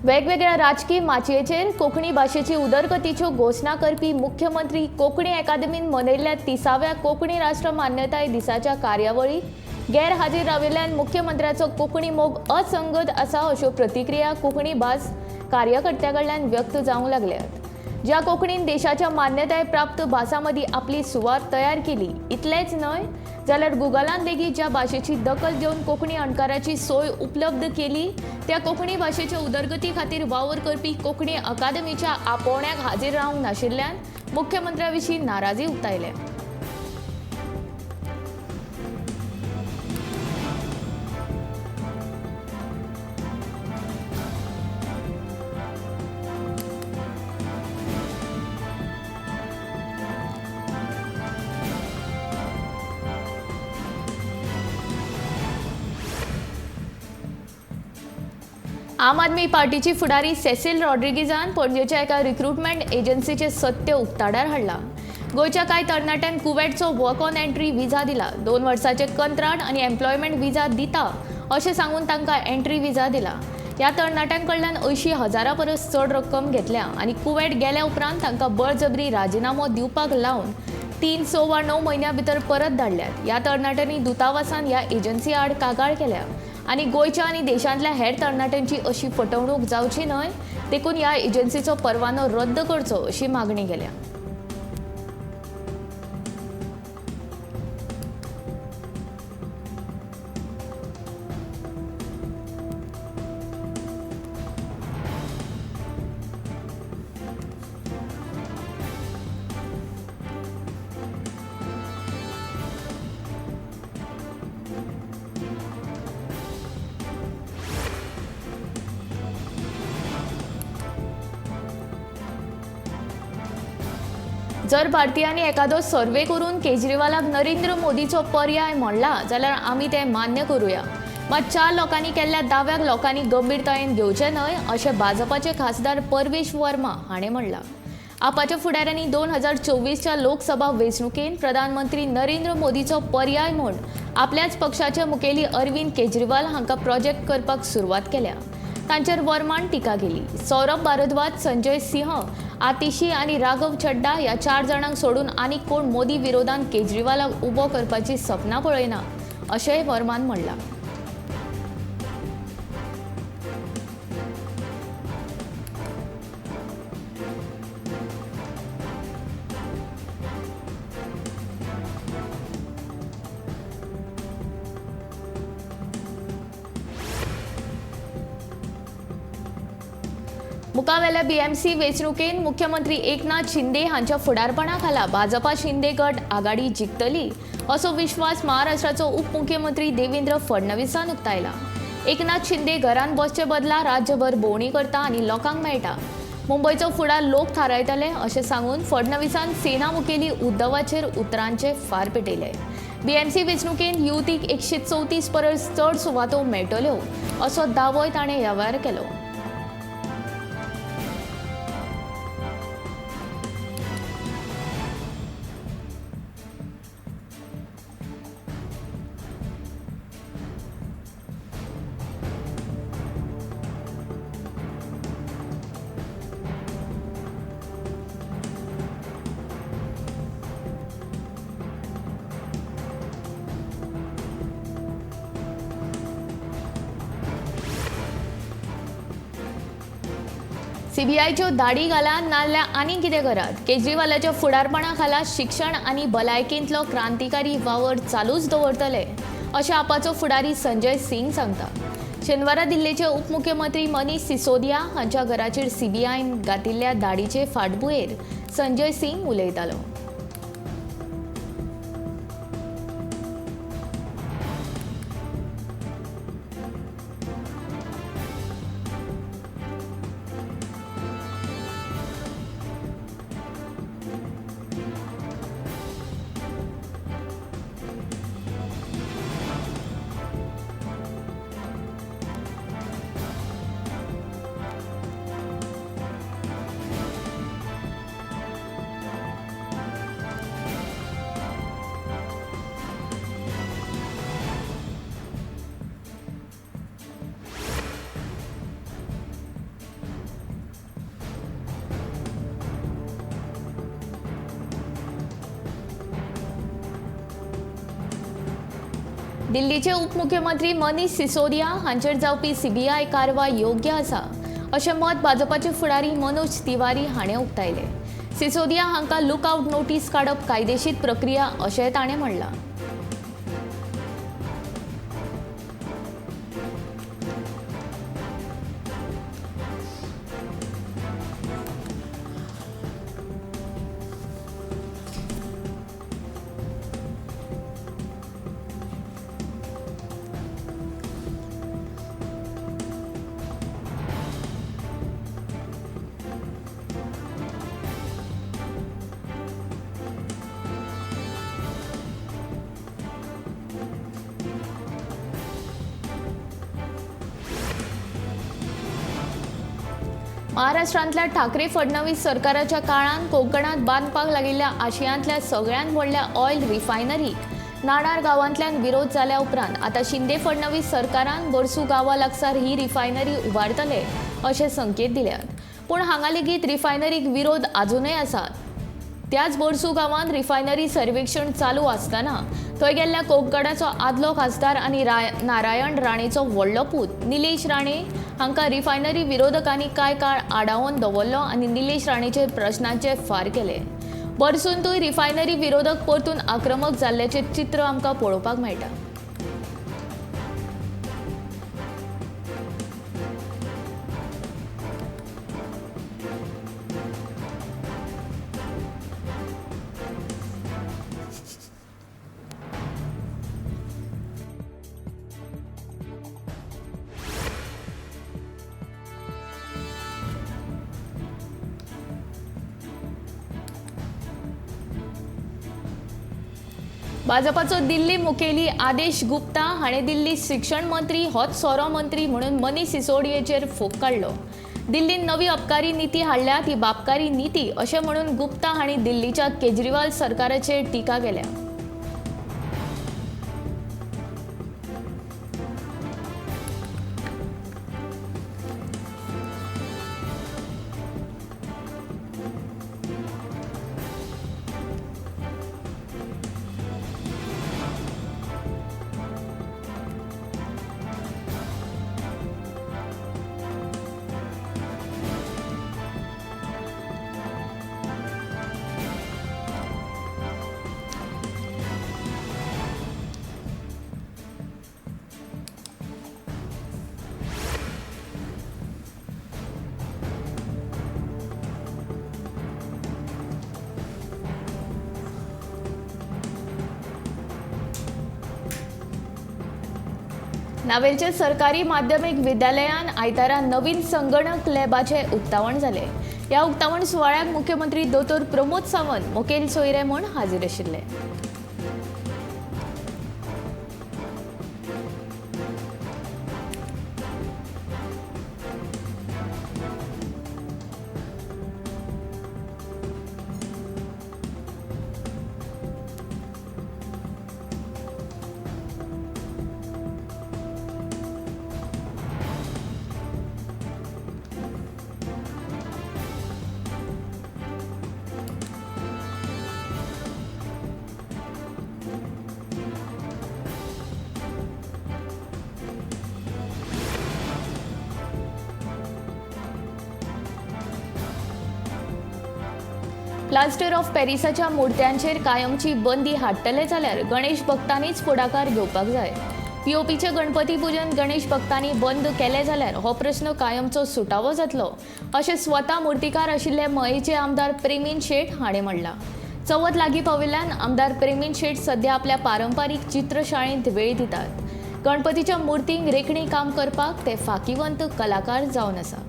वेगवेगळ्या राजकीय माचयेचेर कोंकणी भाशेची उदरगतीच्यो घोशणा करपी मुख्यमंत्री कोंकणी अकादमीन मनयल्ल्या 30व्या कोंकणी राष्ट्र मान्यताय दिसाच्या कार्यावळीक गैरहाजीर राविल्ल्यान मुख्यमंत्र्याचो कोंकणी मोग असंगत आसा अश्यो प्रतिक्रिया कोंकणी भास कार्यकर्त्यां कडल्यान व्यक्त जावंक लागल्यात. ज्या कोंकणीन देशाच्या मान्यताय प्राप्त भासां मदीं आपली सुवात तयार केली, इतलेंच न्हय जाल्यार गुगलान लेगीत ज्या भाशेची दखल घेवन कोंकणी अणकाराची सोय उपलब्ध केली त्या कोंकणी भाशेच्या उदरगती खातीर वावर करपी कोंकणी अकादमीच्या आपोवण्याक हाजीर रावंक नाशिल्ल्यान मुख्यमंत्र्या विशीं नाराजी उक्तायल्या. आम आदमी पार्टीची फुडारी सेसिल रॉड्रिगीजान पणजेच्या एका रिक्रुटमेंट एजन्सीचे सत्य उक्ताडार हाडला. गोंयच्या कांय तरणाट्यांक कुवेटचो वर्क ऑन एंट्री विजा दिला. 2 वर्साचे कंत्राट आनी एम्प्लॉयमेंट विजा दिता अशें सांगून तांकां एंट्री विजा दिला. ह्या तरणाट्यां कडल्यान 80,000 परस चड रक्कम घेतल्या आनी कुवेट गेल्या उपरांत तांकां बळजबरी राजिनामो दिवपाक लावन 3, 6 वा 9 म्हयन्यां भितर परत धाडल्यात. ह्या तरणाट्यांनी दुतावासान ह्या एजन्सी आड कागाळ केल्या आनी गोंयच्या आनी देशांतल्या हेर तरणाट्यांची अशी फटवणूक जावची न्हय देखून ह्या एजन्सीचो परवानो रद्द करचो अशी मागणी केल्या. जर भारतीयांनी एखादो सर्वे करून केजरीवालाक नरेंद्र मोदीचो पर्याय म्हणला जाल्यार आमी ते मान्य करूया. मात 4 लोकांनी केल्ल्या दाव्याक लोकांनी गंभीरतायेन घेवचें न्हय अशें भाजपाचे खासदार परवेश वर्मा हाणें म्हणलां. आपाच्या फुडाऱ्यांनी 2024च्या लोकसभा वेंचणुकेंत प्रधानमंत्री नरेंद्र मोदीचो पर्याय म्हूण आपल्याच पक्षाचे मुखेली अरविंद केजरीवाल हांकां प्रोजेक्ट करपाक सुरवात केल्या. तांचेर वर्मान टिका केली. सौरभ भारद्वाज, संजय सिंह, आतिशी आनी राघव चड्डा ह्या 4 जाणांक सोडून आनी कोण मोदी विरोधान केजरीवालाक उबो करपाची सपनां पळयना अशेंय वर्मान म्हणलां. मुखावेल्या बीएमसी वेंचणुकेंत मुख्यमंत्री एकनाथ शिंदे हांच्या फुडारपणा खाला भाजपा शिंदे गट आघाडी जिखतली असो विश्वास महाराष्ट्राचो उपमुख्यमंत्री देवेंद्र फडणवीसान उक्तायला. एकनाथ शिंदे घरांत बसचे बदला राज्यभर भोंवडी करता आनी लोकांक मेळटा. मुंबयचो फुडार लोक थारायतले अशें सांगून फडणवीसान सेना मुखेली उद्धवाचेर उतरांचे फार पेटयले. बीएमसी वेंचणुकेंत युतीक 134 परस चड सुवातो मेळटल्यो असो दावोय ताणें ह्या वेळार केलो. सीबीआयच्यो धाडी घालात नाजाल्यार आनीक कितें करात. केजरीवालाच्या फुडारपणा खाला शिक्षण आनी भलायकेंतलो क्रांतिकारी वावर चालूच दवरतले अशें आपाचो फुडारी संजय सिंग सांगता. शेनवारा दिल्लीचे उपमुख्यमंत्री मनीष सिसोदिया हांच्या घराचेर सीबीआयन घातिल्ल्या धाडीचे फाटभुंयेर संजय सिंग उलयतालो. दिल्लीचे उपमुख्यमंत्री मनीष सिसोदिया हांचेर जावपी सीबीआय कारवाय योग्य आसा अशें मत भाजपाचे फुडारी मनोज तिवारी हाणें उक्तायलें. सिसोदिया हांकां लुकआवट नोटीस काडप कायदेशीर प्रक्रिया अशें ताणें म्हणलां. महाराष्ट्रांतल्या ठाकरे फडणवीस सरकाराच्या काळांत कोकणात बांदपाक लागिल्ल्या आशियांतल्या सगळ्यांत व्हडल्या ऑयल रिफायनरीक नाणार गांवांतल्यान विरोध जाल्या उपरांत आतां शिंदे फडणवीस सरकारान बरसू गांवा लागसार ही रिफायनरी उबारतले अशे संकेत दिल्यात. पूण हांगा लेगीत रिफायनरीक विरोध आजुनय आसा. त्याच बोरसू गांवांत रिफायनरी सर्वेक्षण चालू आसतना थंय गेल्ल्या कोकगडाचो आदलो खासदार आनी नारायण राणेचो व्हडलो पूत निलेश राणे हांकां रिफायनरी विरोधकांनी कांय काळ आडावन दवरलो आनी निलेश राणेचेर प्रश्नांचे फार केले. बरसूनतूय रिफायनरी विरोधक परतून आक्रमक जाल्ल्याचें चित्र आमकां पळोवपाक मेळटा. भाजपाचो दिल्ली मुखेली आदेश गुप्ता हाणें दिल्ली शिक्षण मंत्री होच सोरो मंत्री म्हणून मनीष सिसोदियाचेर फोग काडलो. दिल्लीन नवी अबकारी नीती हाडल्या ती बापकारी नीती अशें म्हणून गुप्ता हांणी दिल्लीच्या केजरीवाल सरकाराचेर टिका केल्या. नावेलच्या सरकारी माध्यमिक विद्यालयान आयतारा नवीन संगणक लॅबाचें उक्तावण जालें. ह्या उक्तावण सुवाळ्याक मुख्यमंत्री दोतोर प्रमोद सावंत मुखेल सोयरे म्हूण हाजीर आशिल्ले. प्लास्टर ऑफ पॅरिसाच्या मुर्त्यांचेर कायमची बंदी हाडटले जाल्यार गणेश भक्तांनीच फुडाकार घेवपाक जाय. पीओपीचे गणपती पुजन गणेश भक्तांनी बंद केले जाल्यार हो प्रश्न कायमचो सुटावो जातलो अशें स्वता मुर्तीकार आशिल्ले मयेचे आमदार प्रेमीन शेट हाणें म्हणलां. चवथ लागीं पाविल्ल्यान आमदार प्रेमीन शेट सध्या आपल्या पारंपारीक चित्रशाळेंत वेळ दितात. गणपतीच्या मुर्तींक रेखणी काम करपाक ते फाकीवंत कलाकार जावन आसा.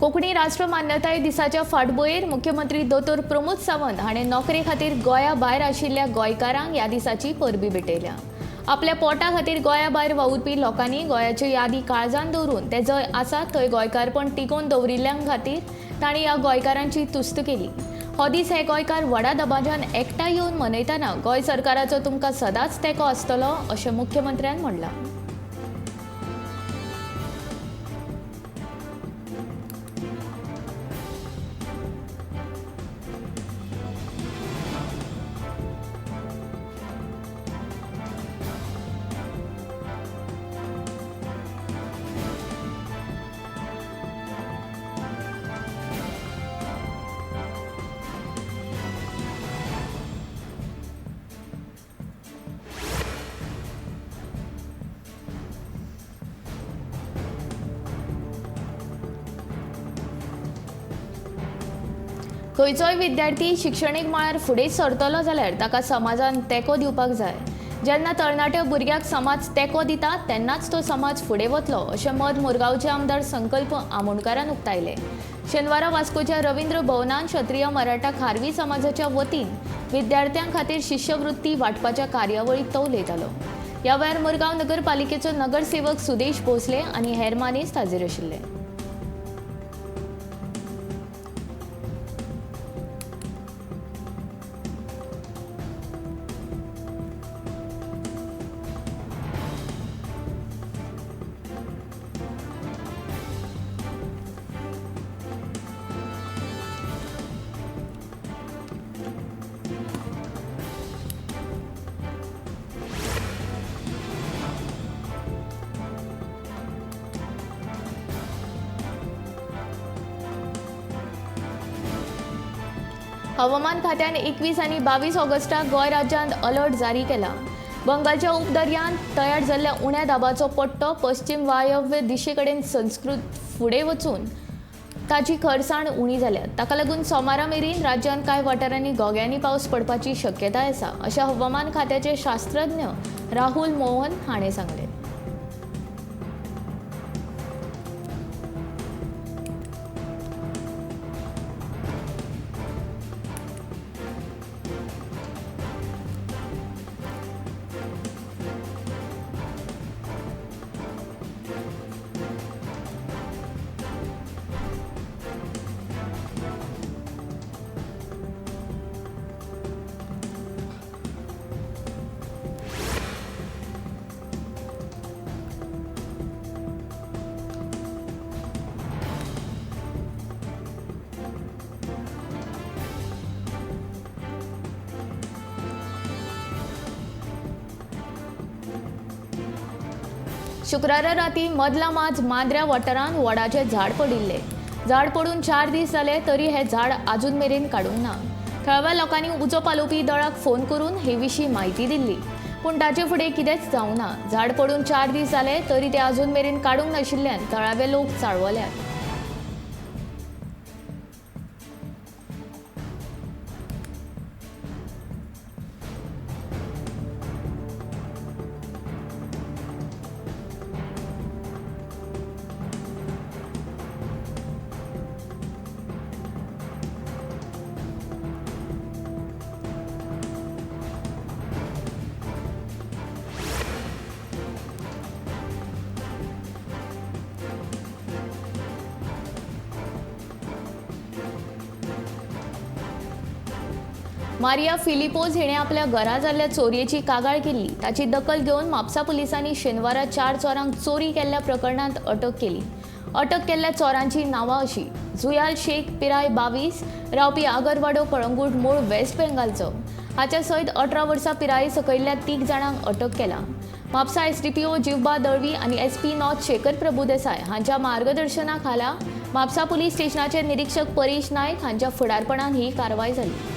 कोंकणी राष्ट्र मान्यताय दिसाच्या फाटभुंयेर मुख्यमंत्री दोतोर प्रमोद सावंत हाणें नोकरे खातीर गोंया भायर आशिल्ल्या गोंयकारांक ह्या दिसाची परबी भेटयल्या. आपल्या पोटा खातीर गोंया भायर वावुरपी लोकांनी गोंयाच्यो यादी काळजान दवरून ते जंय आसा थंय गोंयकारपण टिकोवन दवरिल्ल्यां खातीर तांणी ह्या गोंयकारांची तुस्त केली. हो दीस हे गोंयकार व्हडा दबाज्यान एकठांय येवन मनयतना गोंय सरकाराचो तुमकां सदांच तेंको आसतलो अशें मुख्यमंत्र्यान म्हणलां. खंयचोय विद्यार्थी शिक्षणीक मळार फुडें सरतलो जाल्यार ताका समाजान तेंको दिवपाक जाय. जेन्ना तरणाट्या भुरग्याक समाज तेंको दिता तेन्नाच तो समाज फुडें वतलो अशें मत मुरगांवचे आमदार संकल्प आमोणकारान उक्तायलें. शेनवारा वास्कोच्या रवींद्र भवनान क्षत्रिय मराठा खारवी समाजाच्या वतीन विद्यार्थ्यां खातीर शिश्यवृत्ती वांटपाच्या कार्यावळीत तो उलयतालो. ह्या वेळार मुरगांव नगरपालिकेचो नगरसेवक सुदेश भोसले आनी हेर मानेस्त हाजीर आशिल्ले. हवामान खात्यान 21 आनी 22 ऑगस्टाक गोंय राज्यांत अलर्ट जारी केला. बंगालच्या उपदर्यांत तयार जाल्ल्या उण्या दाबाचो पट्टो पश्चिम वायव्य दिशेकडेन संस्कृत फुडें वचून ताची खरसाण उणी जाल्या. ताका लागून सोमारा मेरेन राज्यांत कांय वाठारांनी घोग्यांनी पावस पडपाची शक्यताय आसा अशें हवामान खात्याचे शास्त्रज्ञ राहुल मोहन हाणें सांगलें. शुक्रारा राती मदला माज मांद्र्या वाठारांत वडाचें झाड पडिल्लें. झाड पडून 4 दीस जाले तरी हें झाड आजून मेरेन काडूंक ना. थळाव्या लोकांनी उजो पालोवपी दळाक फोन करून हे विशीं म्हायती दिल्ली, पूण ताचे फुडें कितेंच जावंक ना. झाड पडून 4 दीस जाले तरी तें आजून मेरेन काडूंक नाशिल्ल्यान थळावे लोक चाळवल्यात. मारिया फिलिपोज हिणें आपल्या घरा जाल्ल्या चोरयेची कागाळ केल्ली. ताची दखल घेवन म्हापसा पुलिसांनी शेनवारा 4 चोरांक चोरी केल्ल्या प्रकरणांत अटक केली. अटक केल्ल्या चोरांची नांवां अशी: जुयाल शेख, पिराय 22, रावपी आगरवाडो कळंगूट, मूळ वेस्ट बेंगालचो. हाच्या सयत 18 वर्सां पिराये सकयल्ल्या 3 जाणांक अटक केला. म्हापसा एसडीपीओ जिवबा दळवी आनी एसपी नॉर्थ शेखर प्रभुदेसाय हांच्या मार्गदर्शना खाला म्हापसा पुलीस स्टेशनाचे निरीक्षक परेश नायक हांच्या फुडारपणान ही कारवाय जाली.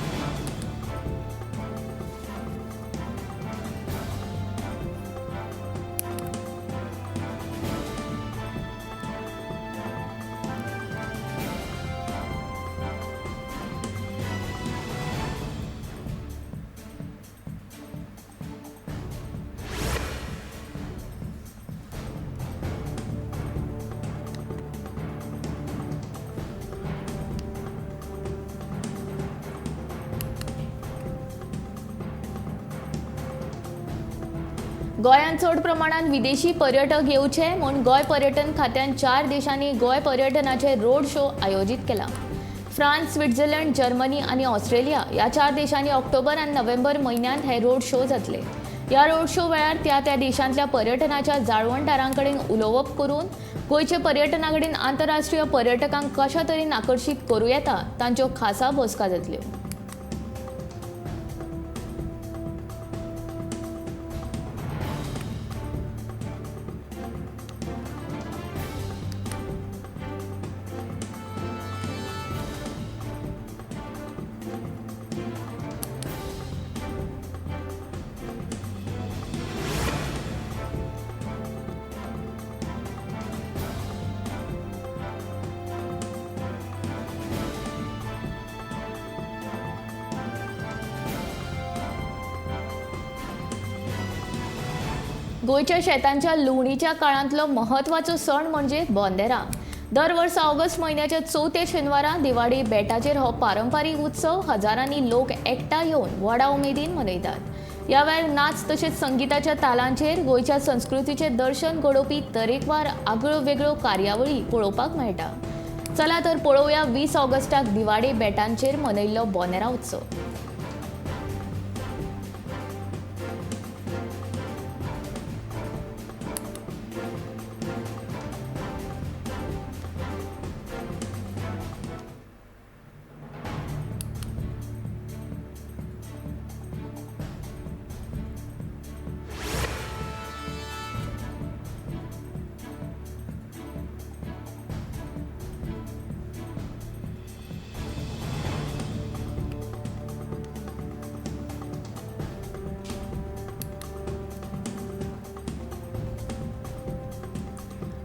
गोंयांत चड प्रमाणांत विदेशी पर्यटक येवचे म्हूण गोंय पर्यटन खात्यान 4 देशांनी गोंय पर्यटनाचे रोड शो आयोजीत केला. फ्रांस, स्वित्झर्लंड, जर्मनी आनी ऑस्ट्रेलिया ह्या 4 देशांनी ऑक्टोबर आनी नोव्हेंबर म्हयन्यांत हे रोड शो जातले. ह्या रोड शो वेळार त्या त्या देशांतल्या पर्यटनाच्या जाळवणदारां कडेन उलोवप करून गोंयचे पर्यटना कडेन आंतरराष्ट्रीय पर्यटकांक कशा तरेन आकर्शीत करूं येता तांच्यो खासा बसका जातल्यो. गोंयच्या शेतांच्या लुवणीच्या काळांतलो म्हत्वाचो सण म्हणजे बोंदेरा. दर वर्सा ऑगस्ट म्हयन्याच्या चवथ्या शेनवारा दिवाडी बेटाचेर हो पारंपारीक उत्सव हजारांनी लोक एकठांय येवन व्हडा उमेदीन मनयतात. ह्या वेळार नाच तशेंच संगिताच्या तालांचेर गोंयच्या संस्कृतीचें दर्शन घडोवपी तरेकवार आगळ्यो वेगळ्यो कार्यावळी पळोवपाक मेळटा. चला तर पळोवया 20 ऑगस्टाक दिवाडे बेटांचेर मनयल्लो बोंदेरा उत्सव.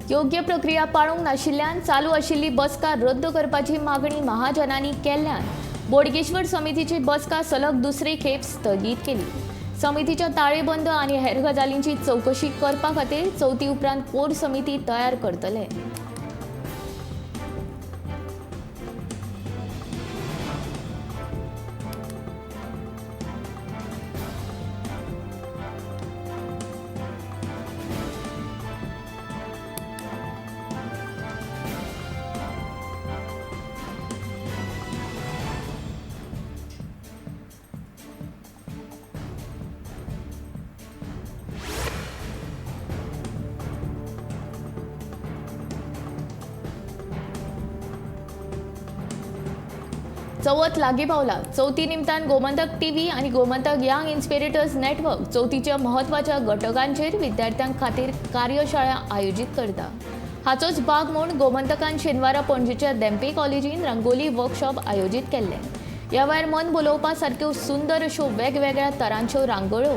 योग्य प्रक्रिया पाळूंक नाशिल्ल्यान चालू आशिल्ली बसका रद्द करपाची मागणी महाजनांनी केल्ल्यान बोडगेश्वर समितीची बसका सलग दुसरे खेप स्थगीत केली. समितीच्या ताळेबंद आनी हेर गजालींची चवकशी करपा खातीर चवथी उपरांत कोर समिती तयार करतले. चवथ लागीं पावला. चवथी निमतान गोमंतक टीव्ही आनी गोमंतक यंग इन्स्पिरेटर्स नेटवर्क चवथीच्या म्हत्वाच्या घटकांचेर विद्यार्थ्यां खातीर कार्यशाळा आयोजीत करता. हाचोच भाग म्हूण गोमंतकान शेनवारा पणजेच्या धेंपे कॉलेजीन रंगोली वर्कशॉप आयोजीत केल्ले. ह्या वेळार मन भुलोवपा सारक्यो सुंदर अश्यो वेगवेगळ्या तरांच्यो रांगोळ्यो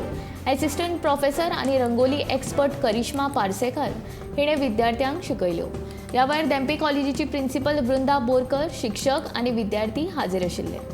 एसिस्टंट प्रोफेसर आनी रंगोली एक्सपर्ट करिश्मा पार्सेकर हिणें विद्यार्थ्यांक शिकयल्यो. ह्या वेळार धेंपे कॉलेजीची प्रिन्सिपल वृंदा बोरकर, शिक्षक आनी विद्यार्थी हाजीर आशिल्ले.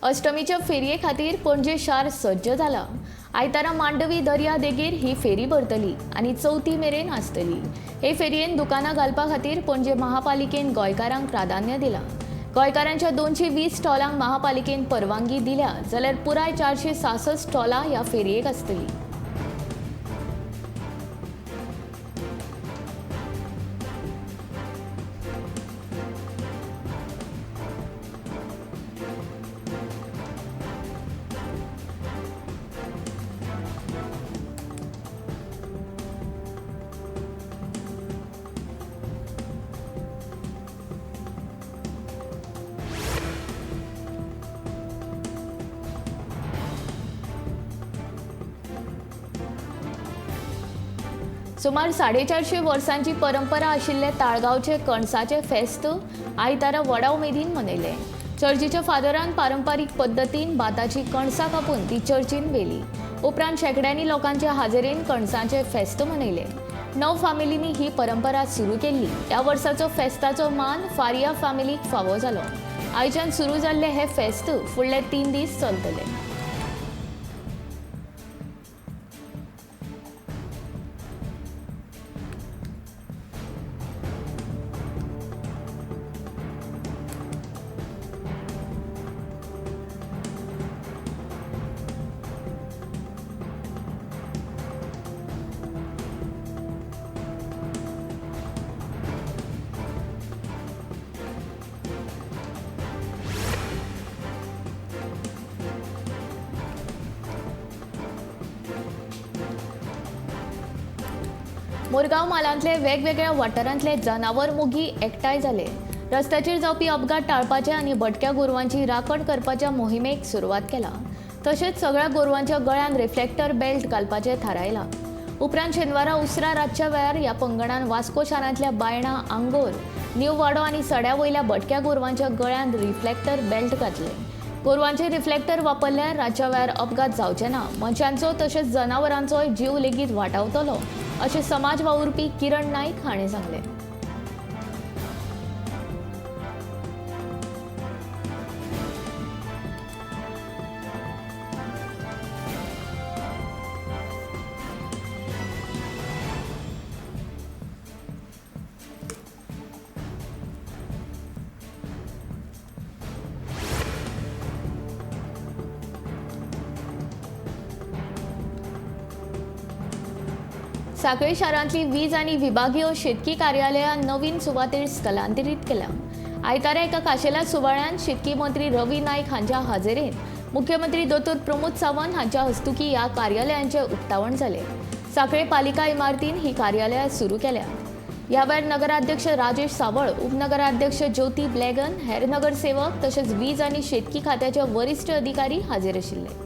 अष्टमीच्या फेरये खातीर पणजे शार सज्ज जाला. आयतारा मांडवी दर्या देगेर ही फेरी भरतली आनी चवथी मेरेन आसतली. हे फेरयेन दुकानां घालपा खातीर पणजे महापालिकेन गोंयकारांक प्राधान्य दिलां. गोंयकारांच्या 220 स्टॉलांक महापालिकेन परवानगी दिल्या जाल्यार पुराय 466 स्टॉलां ह्या फेरयेक आसतली. सुमार 450 वर्सांची परंपरा आशिल्ले ताळगांवचे कणसाचे फेस्त आयतारा व्हडा उमेदीन मनयले. चर्चीच्या फादरान पारंपारीक पद्दतीन भाताची कणसां कापून ती चर्चीन व्हेली. उपरांत शेंकड्यांनी लोकांच्या हाजेरीन कणसांचे फेस्त मनयले. 9 फामिलींनी ही परंपरा सुरू केल्ली. ह्या वर्साचो फेस्ताचो मान फारिया फामिलीक फावो जालो. आयच्यान सुरू जाल्ले हे फेस्त फुडले 3 दीस चलतले. मुरगांव म्हालांतले वेगवेगळ्या वाठारांतले जनावर मोगी एकठांय जाले. रस्त्याचेर जावपी अपघात टाळपाचे आनी भटक्या गोरवांची राखण करपाच्या मोहिमेक सुरवात केला. तशेंच सगळ्या गोरवांच्या गळ्यान रिफ्लेक्टर बेल्ट घालपाचें थारायलां. उपरांत शेनवारा उसरा रातच्या वेळार ह्या पंगडान वास्को शारांतल्या बायणा, आंगोर, न्यू वाडो आनी सड्या वयल्या भटक्या गोरवांच्या गळ्यान रिफ्लेक्टर बेल्ट घातले. गोरवांचे रिफ्लेक्टर वापरल्यार रातच्या वेळार अपघात जावचे ना, मनशांचो तशेंच जनावरांचोय जीव लेगीत वाटावतलो अशें समाज वावुरपी किरण नाईक हाणें सांगलें. साखळी शारांतली वीज आनी विभागीय शेतकी कार्यालयां नवीन सुवातेर स्थलांतरीत केल्या. आयतारा एका खाशेल्या सुवाळ्यान शेतकी मंत्री रवी नाईक हांच्या हाजेरेंत मुख्यमंत्री दोतोर प्रमोद सावंत हांच्या हस्तुकी ह्या कार्यालयांचें उक्तावण जालें. साखळे पालिका इमारतीन ही कार्यालयां सुरू केल्या. ह्या वेळार नगराध्यक्ष राजेश सावळ, उपनगराध्यक्ष ज्योती ब्लॅगन, हेर नगरसेवक तशेंच वीज आनी शेतकी खात्याचे वरिश्ठ अधिकारी हाजीर आशिल्ले.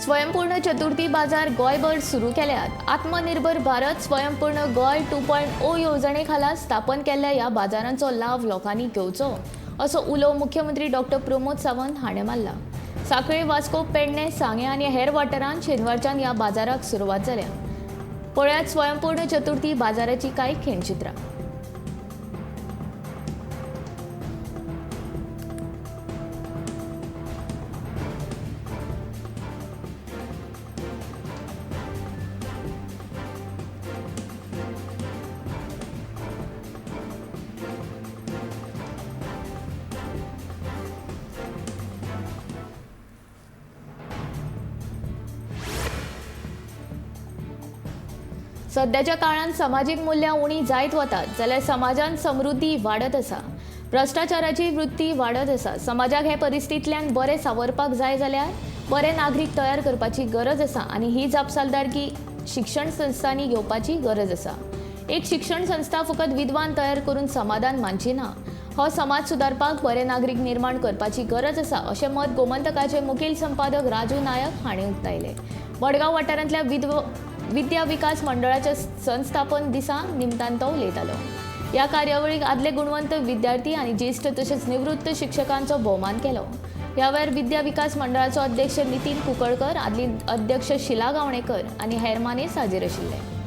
स्वयंपूर्ण चतुर्थी बाजार गोंयभर सुरू केल्यात. आत्मनिर्भर भारत स्वयंपूर्ण गोंय 2.0 येवजणे खाला स्थापन केल्ल्या ह्या बाजारांचो लाव लोकांनी घेवचो असो उलो मुख्यमंत्री डॉक्टर प्रमोद सावंत हाणें मारला. साखळे, वास्को, पेडणे, सांगें आनी हेर वाठारांत शेनवारच्यान ह्या बाजाराक सुरवात जाल्या. पळयात स्वयंपूर्ण चतुर्थी बाजाराची कांय खिणचित्रां. सध्याच्या काळांत समाजीक मूल्यां उणी जायत वतात जाल्यार समाजांत समृद्धी वाडत आसा, भ्रश्टाचाराची वृत्ती वाडत आसा. समाजाक हे परिस्थितींतल्यान बरें सावरपाक जाय जाल्यार बरे नागरीक तयार करपाची गरज आसा आनी ही जापसालदारकी शिक्षण संस्थांनी घेवपाची गरज आसा. एक शिक्षण संस्था फकत विद्वान तयार करून समाधान मानची ना, हो समाज सुदारपाक बरे नागरीक निर्माण करपाची गरज आसा अशें मत गोमंतकाचे मुखेल संपादक राजू नायक हांणी उक्तायलें. मडगांव वाठारांतल्या विद्या विकास मंडळाच्या संस्थापन दिसा निमतान तो उलयतालो. ह्या कार्यावळीक आदले गुणवंत विद्यार्थी आनी ज्येश्ठ तशेंच निवृत्त शिक्षकांचो भोवमान केलो. ह्या वेळार विद्या विकास मंडळाचो अध्यक्ष नितीन कुंकळकर, आदली अध्यक्ष शिला गावणेकर आनी हेर मानेस्त हाजीर आशिल्ले.